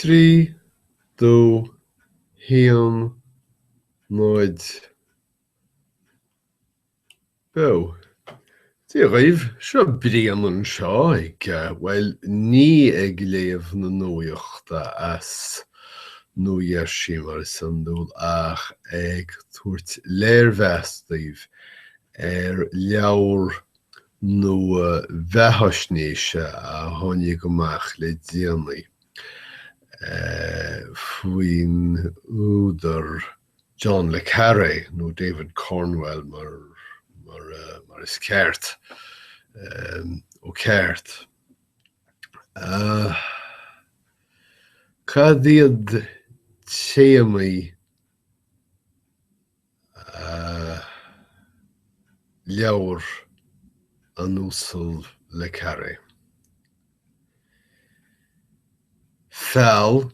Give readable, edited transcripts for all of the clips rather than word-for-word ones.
3, 2, 1, 0, Beo. Dia dhaoibh, seo Brian anseo ag, bhuel, ní ag léamh na nuachta as Nua-Gheirsí mar is iondúil ach ag tabhairt léirmheas daoibh ar leabhar nua beathaisnéise a tháinig amach le déanaí faoin údar John le Carré, nó David Cornwell mar mar is ceart, ó ceart. Cad iad téamaí leabhar an Uasail le Carré. Feall,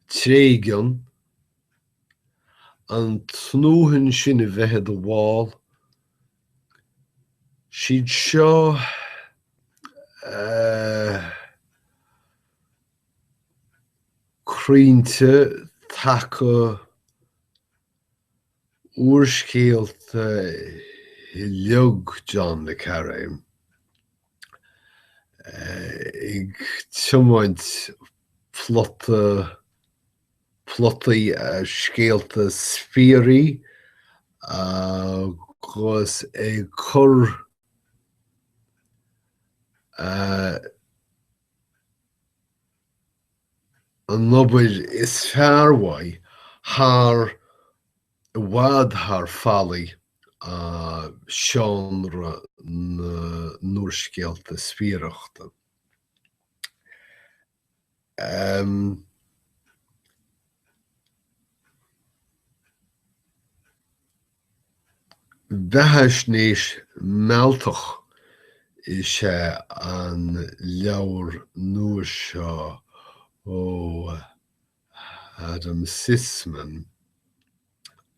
tréigean, an tnúthan sin a bheith i do bhall, siad seo Crainnte taca úrscéalta uilig John le Carré ag tiomáint plota, plotaí scéalta spiairí agus ag cur an obair is fearr uaidh thar, i bhfad thar fallaí seánra na n-úrscéalta spiaireachta. Beathaisnéis mealltach is ea an leabhar nua seo ó Adam Sisman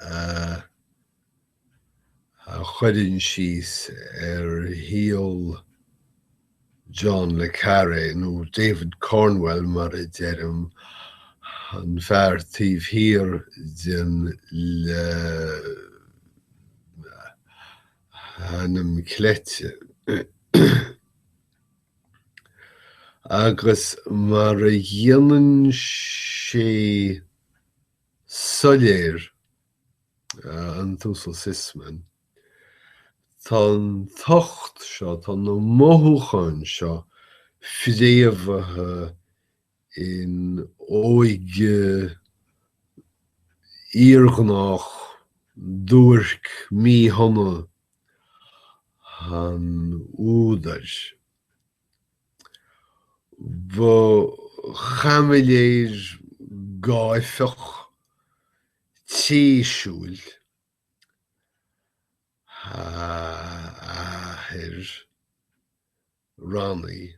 a chuireann síos ar shaol John le Carré, nó David Cornwell mar a deirim, an fear taobh thiar den ainm cleite. Agus mar a dhéanann sé soiléir, an tUasal Sisman, Tá an tocht seo, tá na mothúcháin seo fréamhaithe in óige fhíorghnách, duairc, míshona an údair. Ba chaimiléir gáifeach, téisiúil a athair, Ronnie,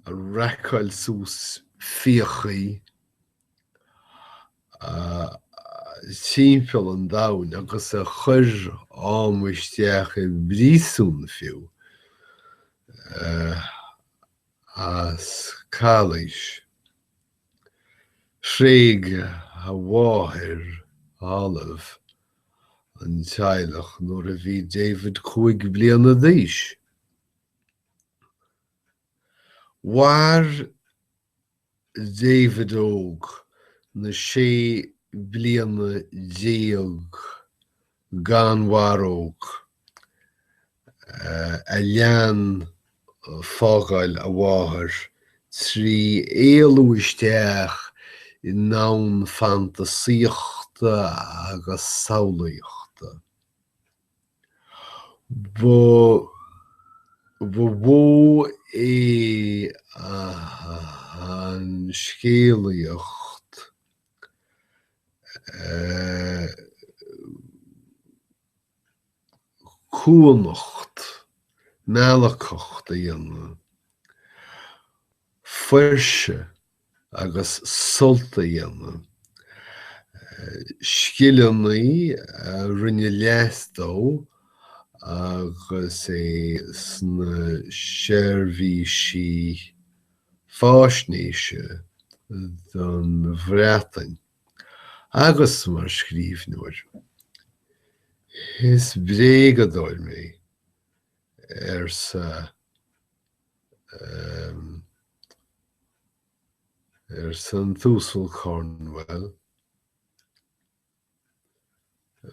a raiceáil suas fiachaí timpeall an domhain agus a chuir am isteach i bpríosún fiú as calaois. Thréig a mháthair, Olive, an teaghlach nuair a bhí David 5 bliana d'aois. Mhair David óg na 16 bliana gan mharóg a lean fágáil a mháthar trí éalú isteach i ndomhan fantasaíochta agus samhlaíochta. Ba mhó é an scéalaíocht cuannacht, meallacacht a dhéanamh, fuirse agus sult a dhéanamh, scileanna a rinne leas dó. Agus é sna seirbhísí faisnéise don Bhreatain agus mar scríbhneoir. Is bréagadóir mé, arsa arsa an tUasal Cornwell.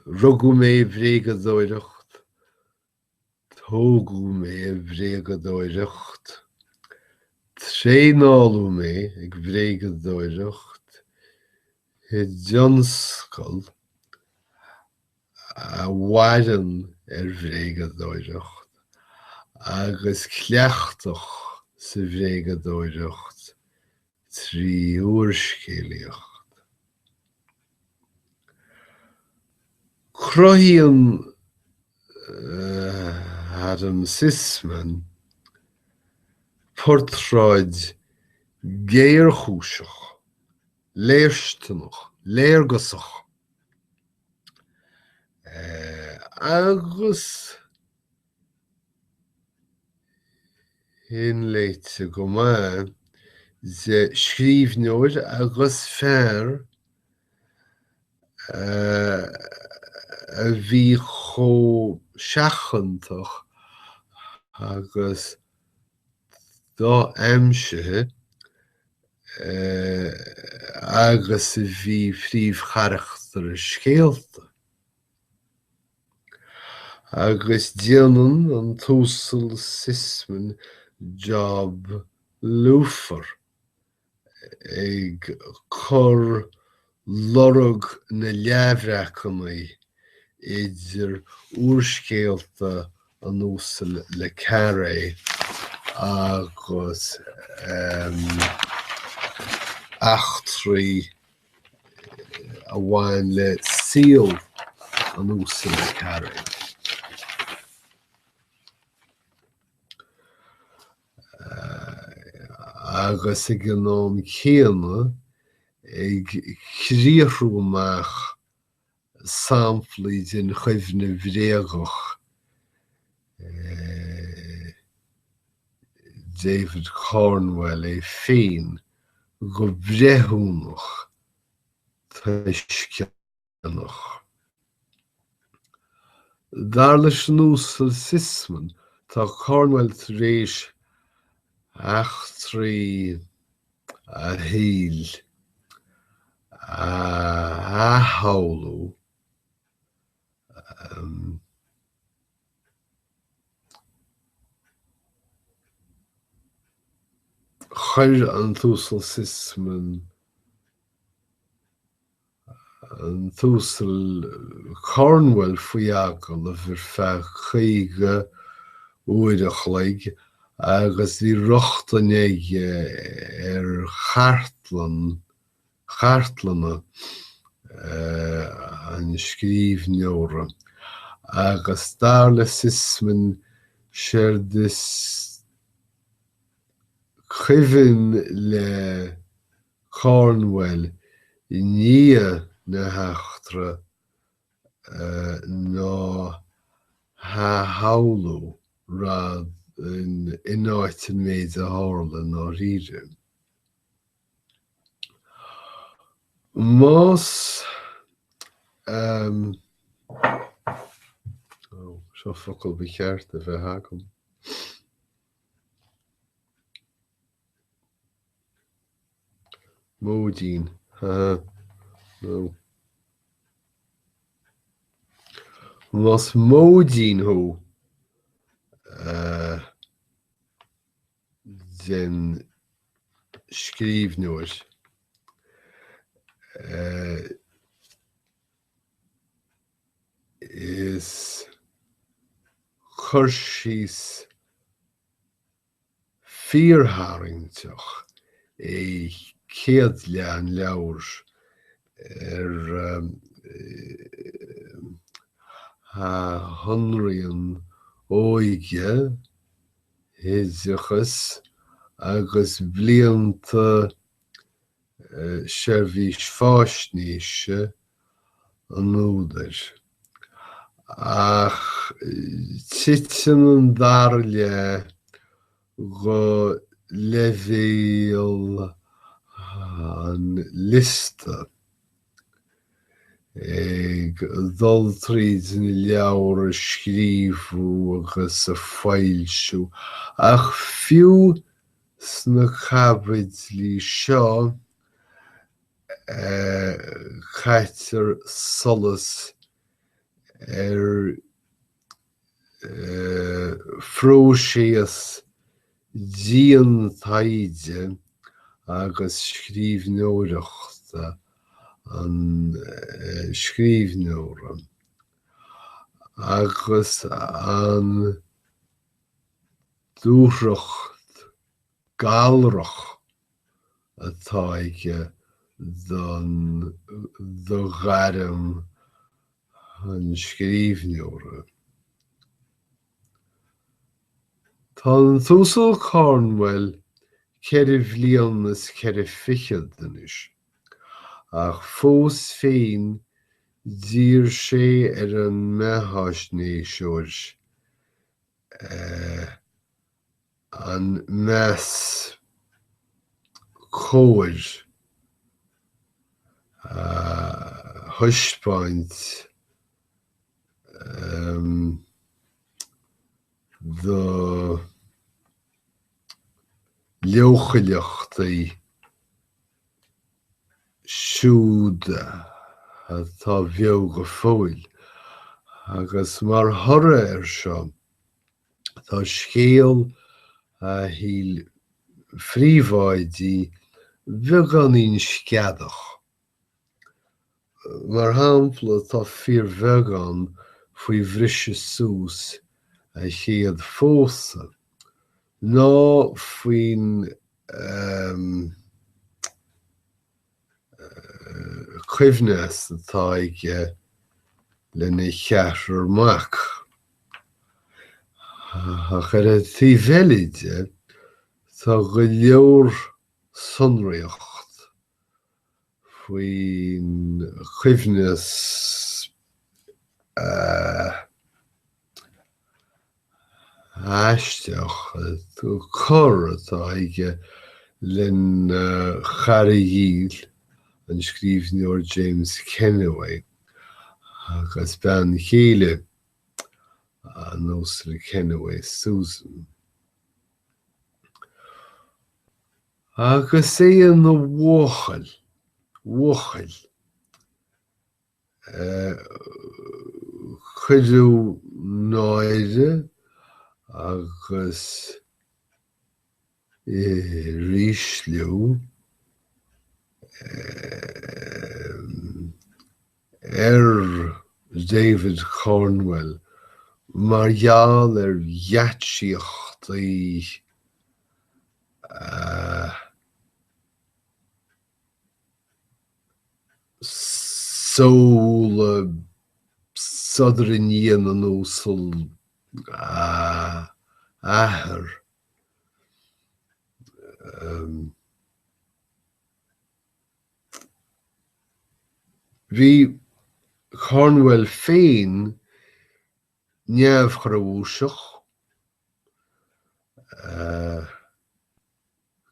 Rugadh mé ag bréagadóireacht, tógadh mé ag bréagadóireacht, traenáladh mé ag bréagadóireacht i dtionscal a mhaireann ar bhréagadóireacht agus cleachtadh sa bhréagadóireacht 3 úrscéalaíocht. Cruthaíonn Adam Sisman portráid ghéarchúiseach, léirsteanach, léargasach agus inléite go maith de scríbhneoir agus fear a bhí chomh seachantach agus do-aimsithe agus a bhí príomhcharachtair a scéalta. Agus déanann an tUasal Sisman jab lúfar ag cur lorg na leathbhreacanna idir úrscéalta an Uasail le Carré agus eachtraí a bhain le saol an Uasail le Carré. Agus ag an am céanna ag criathrú amach samplaí den chuimhne bhréagach David Cornwell é féin go breithiúnach tuisceanach. Dar leis an Uasal Sisman, tá Cornwell tar éis eachtraí a shaoil a athshamhlú. Chuir an tUasal Sisman an tUasal Cornwell faoi agallamh ar feadh 50 uair a chloig agus bhí rochtain aige ar chartlann chartlanna an scríbhneora, agus dar le Sisman, séard is cuimhin le Cornwell i ndiaidh na heachtra ná hathshamhlú in áit an méid a tharla i ndáiríre. Más Seo focal ba cheart a bheith agam. Móidín, haha, no. Más móidín thú, den scríbhneoir. Is cur síos fíortharraingteach é céad leath an leabhair ar a shonraíonn óige oideachas agus blianta seirbhís faisnéise an údair. Ach. titeann an dara leath go leibhéal an liosta, ag dul tríd na leabhair a scríobhadh agus a foilsíodh, ach fiú sna caibidlí seo, caitear solas ar phróiseas dian taighde agus scríbhneoireachta an scríbhneora, agus an dúthracht galrach atá aige don do ghairm an scríbhneora. Tá an tUasal Cornwell 44 bhliain is anois, ach fós féin d'iarr sé ar an mbeathaisnéiseoir an meas cóir a thaispeáint do leochaileachtaí siúd atá beo go fóill, agus mar thoradh air seo, Tá scéal a shaoil phríobháidigh beagáinín sceadach. Mar shampla, tá fíorbheagán faoi bhriseadh suas a chéad phósadh, ná faoin coibhneas atá aige lena cheathrar mac. Ach ar an taobh eile de, tá go leor sonraíocht faoin choibhneas aisteach, cor atá aige lena chara dhíl, an scríbhneoir James Kennaway, agus bean chéile an Uasail Kennaway, Susan. Agus é ina bhuachaill, bhuachaill, Cuireadh náire agus uirísliú ar David Cornwell mar gheall ar gheáitsíochtaí a Sóúla sodar i ndiaidh an uasal athar. Bhí Cornwell féin neamhthromhúiseach,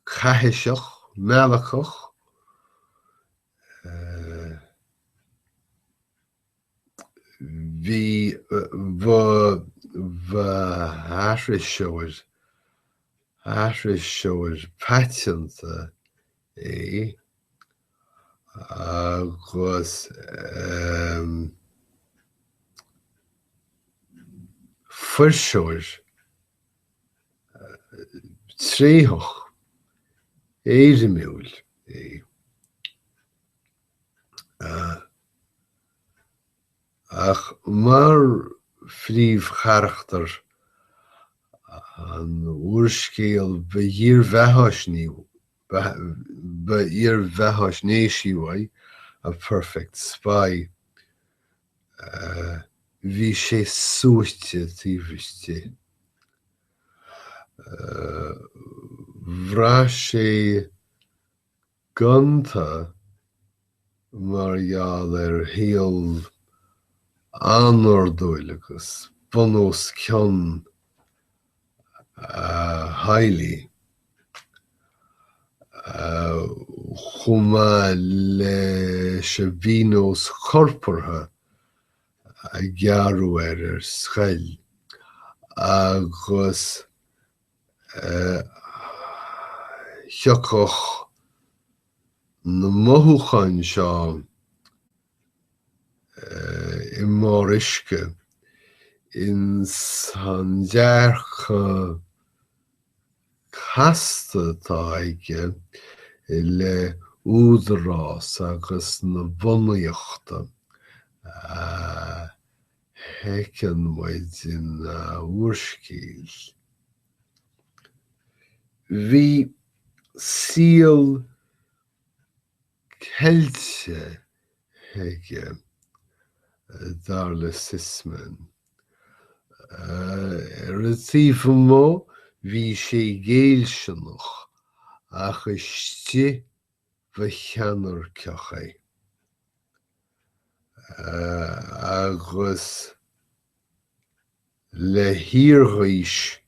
caithiseach, meallacach, bhí, ba, ba aithriseoir, aithriseoir paiteanta é agus fuirseoir tréitheach éirimiúil é. Ach mar phríomhcharachtar an úrscéil ba dhírbheathaisnéisí uaidh, A Perfect Spy, bhí sé suaite taobh istigh. Bhraith sé gonta mar gheall ar shaol anordúil agus. bun os cionn a theaghlaigh, chomh maith leis an bpionós corpartha a gearradh air ar scoil, agus thiocfadh na mothúcháin seo i mbarr uisce ins an dearcadh casta atá aige i leith údarás agus na bunaíochta a fheiceann muid ina úrscéil. Bhí saol ceilte aige, dar le Sisman. Ar an taobh amuigh bhí sé géillsineach ach istigh ba cheannairceach é. Agus le hiarghaois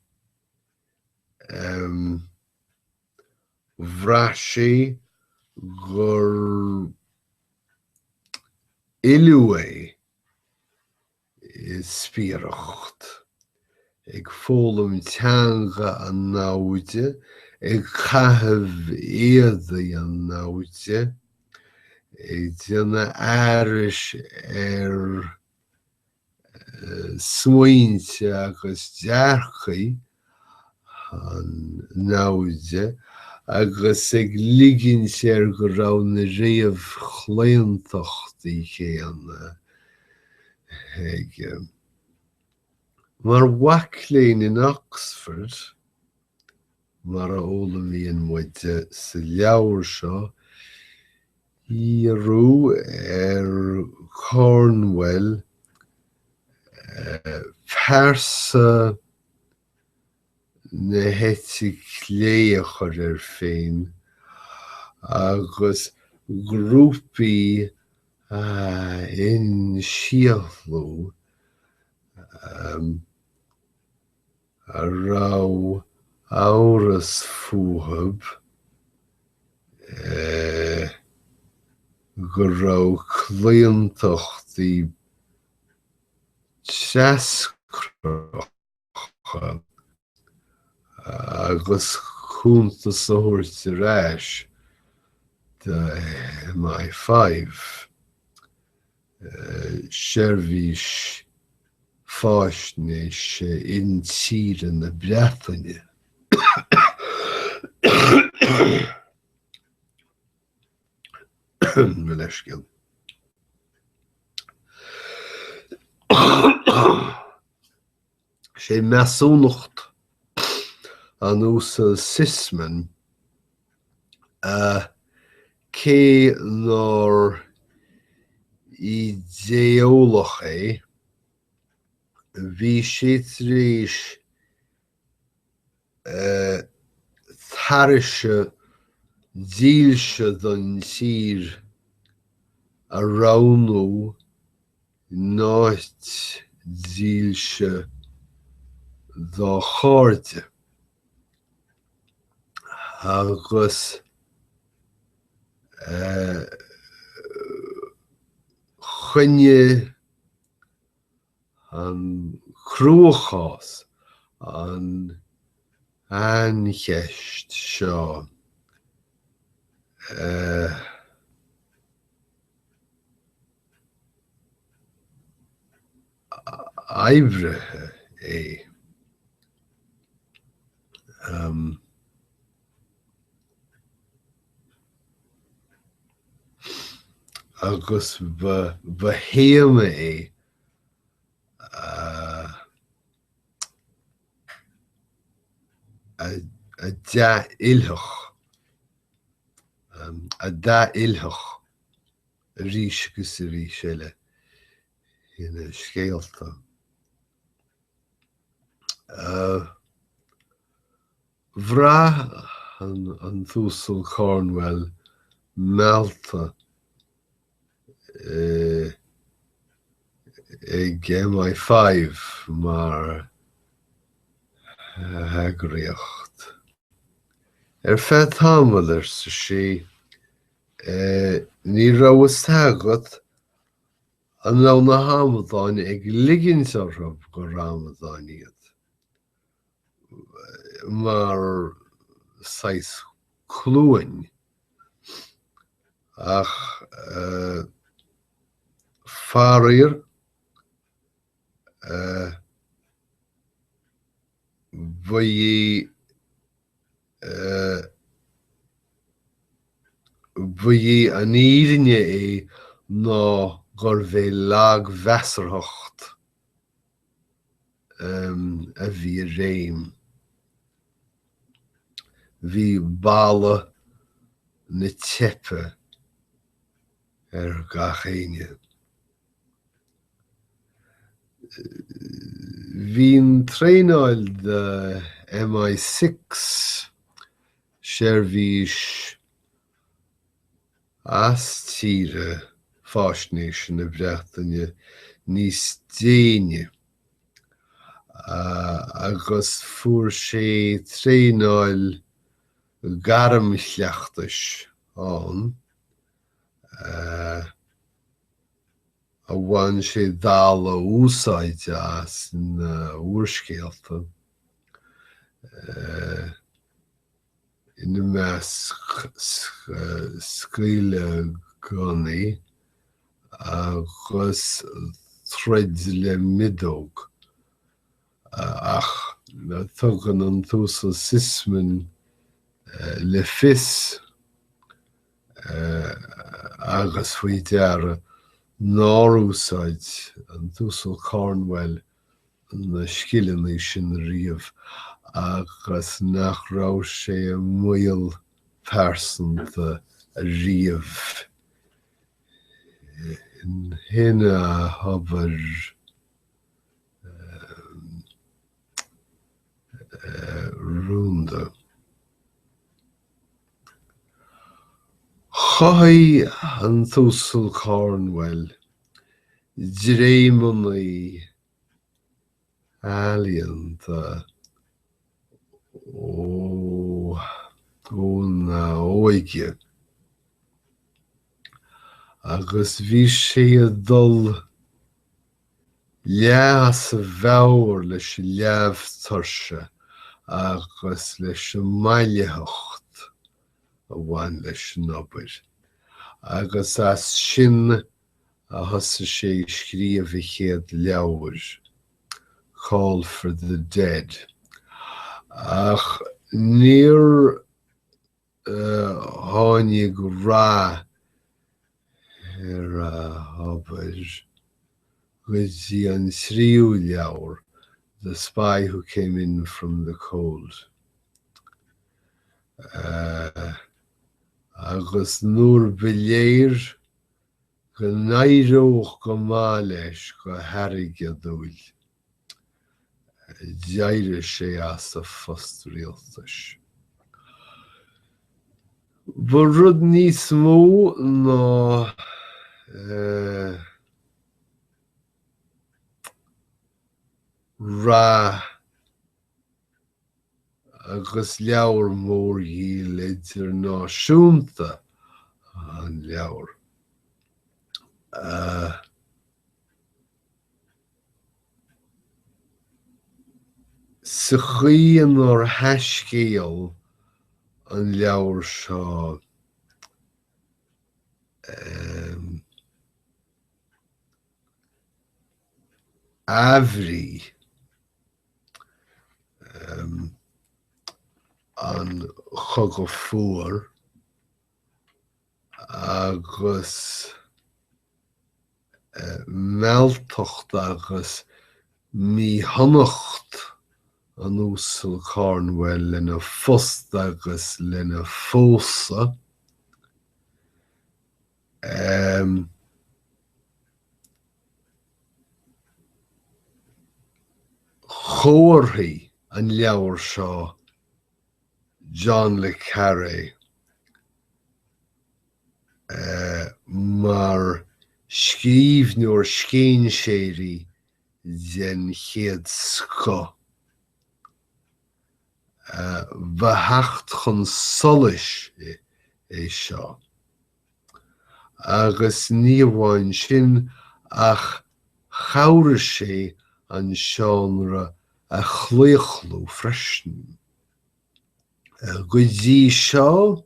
Bhraith sé gur oileadh é i spiaireacht, ag foghlaim teanga an namhda, ag caitheamh éadaí an namhda, ag déanamh aithris ar smaointe agus dearcaí an namhda agus ag ligint air go raibh na réamhchlaontachtaí céanna aige. Mar mhac léinn in Oxford, mar a fhoghlaimíonn muid sa leabhar seo, iarradh ar Cornwell pearsa na heite clé a chur air féin agus grúpaí a insíothlú a raibh amhras fúthub go raibh claontachtaí treascracha agus cuntas a thabhairt ar ais do MI5, seirbhís faisnéise intíre na Breataine. Mo leithscéal. Sé measúnacht an Uasail Sisman cé nár idé-eolach é, bhí sé tar éis tairseach dílse don tír a roghnú in áit dílse dá chairde, agus choinnigh an cruachás an aincheist seo oibrithe é. Agus ba théama é a d'athfhillfeadh, a d'athfhillfeadh arís agus arís eile ina scéalta. Bhraith an tUasal Cornwell meallta. Ag MI5 mar heagraíocht. Ar feadh tamaill, arsa sí, ní raibh fhios agat an raibh na hamadáin ag ligint orthu gur amadáin iad, mar saghas cluain, ach faraor, ba í Ba í an fhírinne é ná gurbh é lagmheasarthacht a bhí i réim. Bhí boladh na teipe ar gach éinne. Bhí an traenáil do MI6, seirbhís as tíre faisnéise na Breataine, níos déine agus fuair sé traenáil gairmchleachtais ann. a bhain sé dalladh úsáide as ina úrscéalta, ina measc scaoileadh gunnaí agus troid le miotóg, ach tugann an tUasal Sisman le fios agus faoi deara nár úsáid an tUasal Cornwell na scileanna sin riamh agus nach raibh sé i mbaol pearsanta riamh ina obair rúnda. Chothaigh an tUasal Cornwell dréimeanna ealaíonta óna óige agus bhí sé ag dul leath as a mheabhair leis an leamh tuirse agus leis an mbailitheacht a bhain leis an obair, agus as sin a thosaigh sé ag scríobh a chéad leabhair, Call for the Dead. Ach níor tháinig rath ar a obair go dtí an tríú leabhar, The Spy Who Came In From the Cold. Agus nuair ba léir go n-éireodh go maith leis go hairgeadúil, D'éirigh sé as a phost rialtais. Ba rud níos mó ná rath agus leabhar mórdhíola idirnáisiúnta an leabhar. Sa chaoi inar thaiscéal an leabhar seo athbhrí an Chogadh Fuar agus mealltacht agus míshonacht an Uasail Cornwell lena phost agus lena phósadh. Chomharthaigh an leabhar seo John le Carré mar. Scríbhneoir scéinséirí den chéad scoth. Ba theacht chun solais é seo. Agus ní amháin sin ach chabhraigh sé an seánra a chlaochlú freisin. Go dtí seo,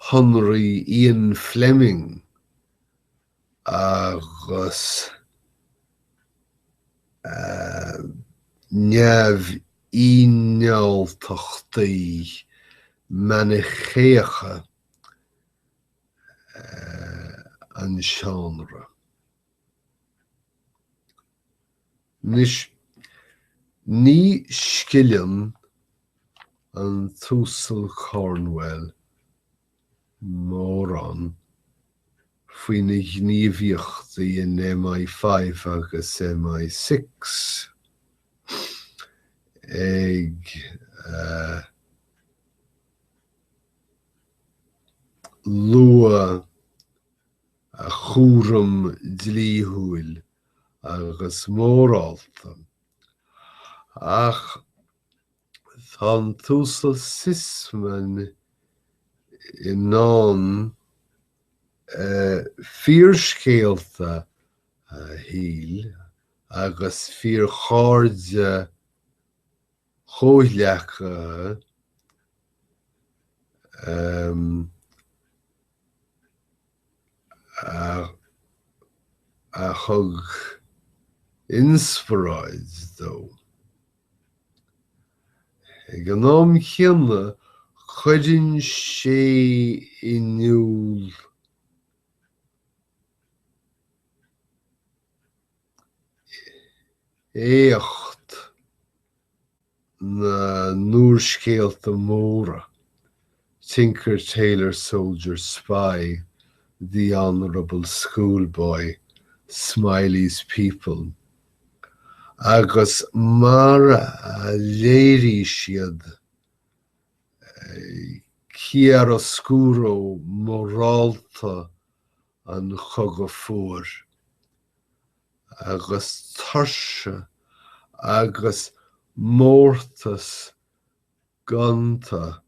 Shonraigh Ian Fleming agus neamhfhíneáltachtaí Mainichéacha an seánra. Anois, ní sciollann an tUasal Cornwell mórán faoina ghníomhaíochtaí in MI5 agus MI6 ag lua a chúram dlíthiúil agus mórálta. Ach tá an tUasal Sisman in ann fíorscéalta a shaoil agus fíorchairde chomhghleacaithe a thug inspioráid dó. Ag an am céanna, cuireann sé in iúl éacht na n-úrscéalta móra, Tinker Tailor Soldier Spy, The Honourable Schoolboy, Smiley's People, agus mar a léirigh siad chiaroscuro morálta an Chogaidh Fuair agus tuirse agus mórtas gonta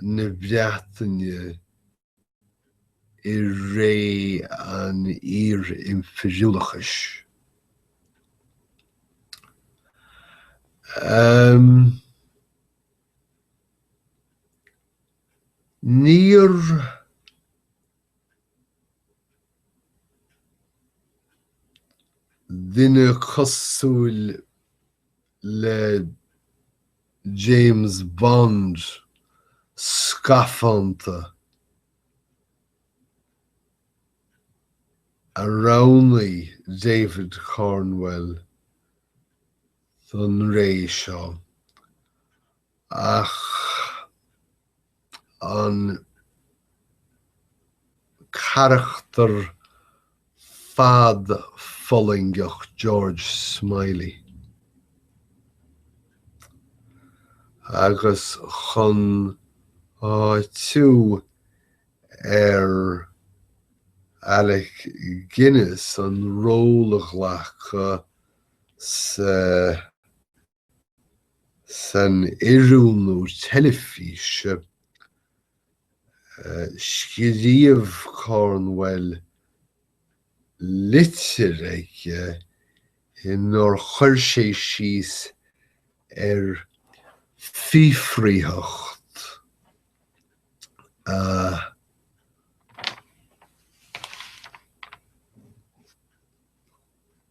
na Breataine i ré an iar-impiriúlachais. Níor duine cosúil le James Bond scafánta a roghnaigh David Cornwell don ré seo ach an carachtar fadfhulaingeach George Smiley. Agus chun áitiú ar Alec Guinness an ról a ghlacadh sa San oiriúnú teilifíse, scríobh Cornwell litir aige inar chuir sé síos ar fiafraitheacht a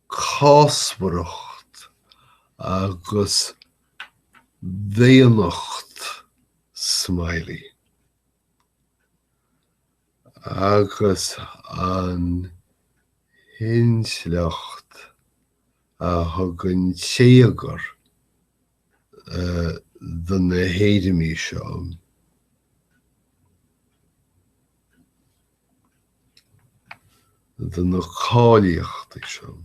cásmhaireacht agus daonnacht Smiley agus an t-intleacht a thugann téagar do na héirimí seo. Do na cáilíochtaí seo.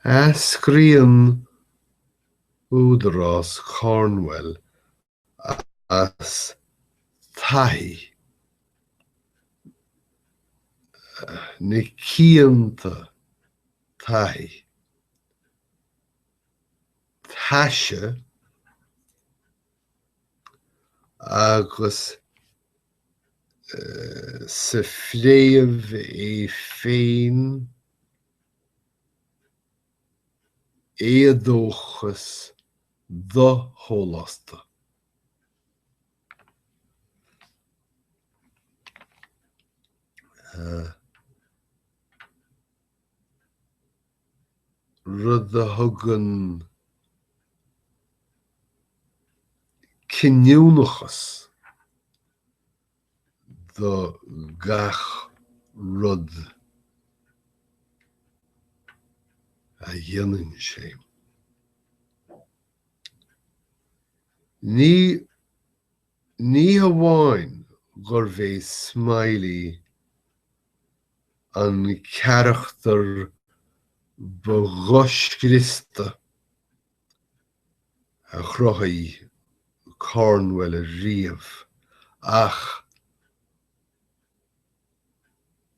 Eascraíonn údarás Cornwell as taithí na cianta taithí, taise agus sa phréamh é féin, éadóchas dosholásta. Rud a thugann cinniúnachas do gach rud a dhéanann sé. Ní ní hamháin gurbh é Smiley an carachtar ba dhoscriosta a chruthaigh Cornwell riamh ach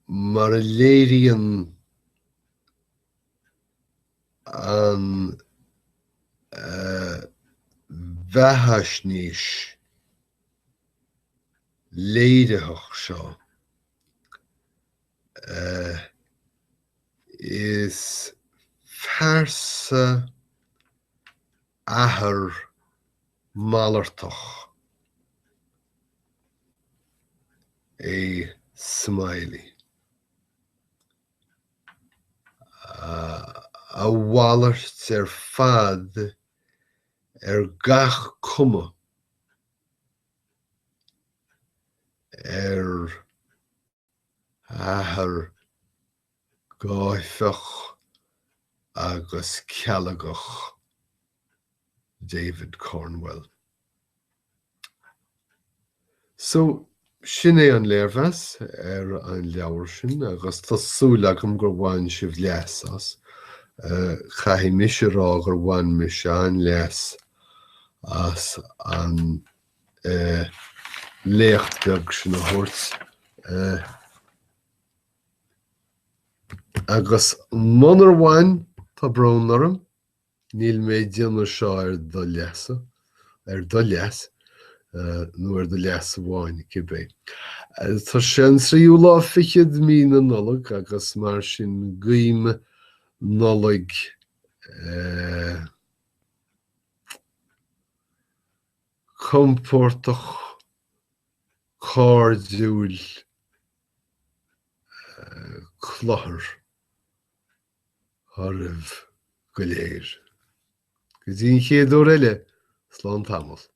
mar a léiríonn an bheathaisnéis léiritheach seo, Is pearsa athar malartach é Smiley. A mhalairt ar fad ar gach cuma ar athair gáifeach agus cealgach David Cornwell. So, sin é an léirmheas ar an leabhar sin agus tá súil agam gur bhain sibh leas as. Caithfidh mise a rá gur bhain mise an-leas as an léacht beag sin a thabhairt. Agus munar bhain, tá brón orm, níl mé ag déanamh seo ar do leasa, ar do leas, nó ar do leas amháin, cibé. Tá sé an tríú lá fichead mí na Nollag agus mar sin guím Nollaig compordach, cairdiúil, cluthar oraibh go léir. Go dtí an chéad uair eile, slán tamall.